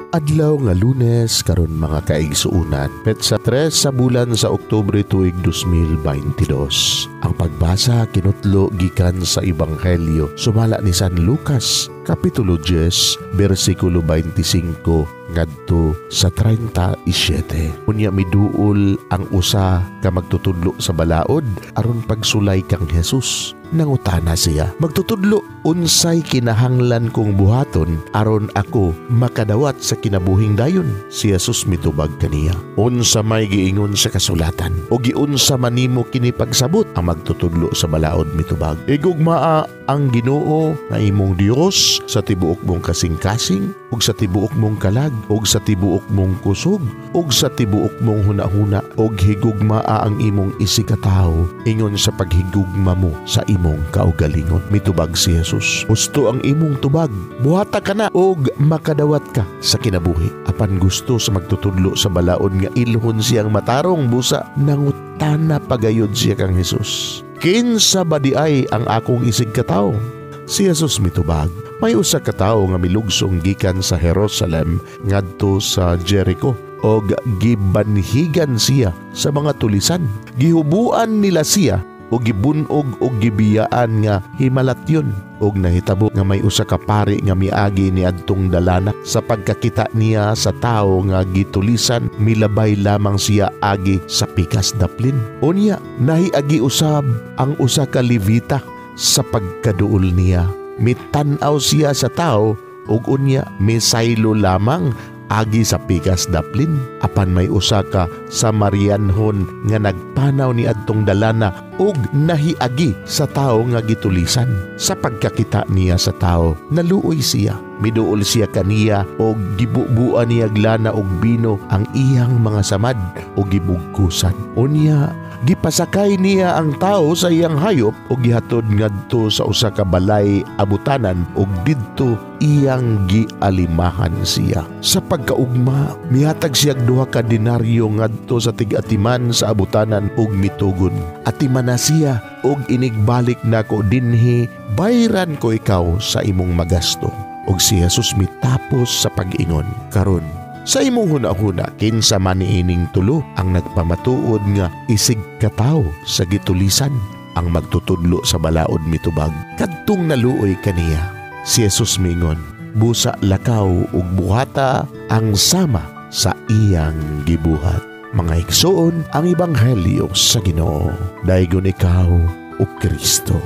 Adlaw nga Lunes karon, mga kaigsuonan, petsa 3 sa bulan sa Oktubre, tuig 2022. Ang pagbasa kinutlo gikan sa Ebanghelyo sumala ni San Lucas, Kapitulo 10, bersikulo 25 ngadto sa 37. Unya miduol ang usa ka magtutudlo sa balaod aron pagsulay kang Jesus. Nangutana siya, "Magtutudlo, unsay kinahanglan kong buhaton aron ako makadawat sa kinabuhing dayon?" Si Jesus mitubag kaniya, "Unsa may giingon sa kasulatan? O giunsa man nimo kini pagsabot?" Ang magtutudlo sa balaod mitubag, "Igugmaa ang Ginoo nga imong Dios sa tibuok mong kasing-kasing ug sa tibuok mong kalag ug sa tibuok mong kusog ug sa tibuok mong hunahuna, ug higugmaa ang imong isigkatawo ingon sa paghigugma mo sa imong kaugalingon." Mitubag si Jesus, "Husto ang imong tubag. Buhata kana ug makadawat ka sa kinabuhi." Apan gusto sa magtutudlo sa balaod nga ilhon siyang matarong, busa nangutana pagayod siya kang Jesus, "Kinsa ba diay ang akong isigkatawo?" Si Jesus mitubag, "May usa ka tawo nga milugsong gikan sa Jerusalem ngadto sa Jericho og gibanhigan siya sa mga tulisan. Gihubuan nila siya og gibunog og gibiyaan nga himalatyon. Og nahitabo nga may usa ka pari nga miagi ni adtong dalana. Sa pagkakita niya sa tawo nga gitulisan, milabay lamang siya agi sa pikas daplin. Unya nahiagi usab ang usa ka Levita. Sa pagkaduol niya, mitan-aw siya sa tawo ug unya misaylo lamang agi sa pikas daplin. Apan may usa ka Samarianhon nga nagpanaw ni adtong dalana ug nahiagi sa tawo nga gitulisan. Sa pagkakita niya sa tawo, naluoy siya. Miduol siya kaniya og gibubuan niya lana og bino ang iyang mga samad ug gibugkusan. Unya gipasakay niya ang tawo sa iyang hayop ug gihatod ngadto sa usa ka balay abutanan ug didto iyang gialimahan siya. Sa pagkaugma, mihatag siya 2 ka denaryo ngadto sa tig-atiman sa abutanan ug mitugon, 'Atimana siya ug inigbalik nako dinhi, bayran ko ikaw sa imong magasto.' Ug si Jesus mitapos sa pag-ingon, 'Karon, sa imong hunahuna, kinsa man niining tulo ang nagpamatuod nga isig katawo sa gitulisan?' Ang magtutudlo sa balaod mitubag, 'Kadtong naluoy kaniya.' Si Jesus mingon, 'Busa lakaw ug buhata ang sama sa iyang gibuhat.' Mga igsoon, ang ebanghelyo sa Ginoo. Daygon ikaw, o Kristo.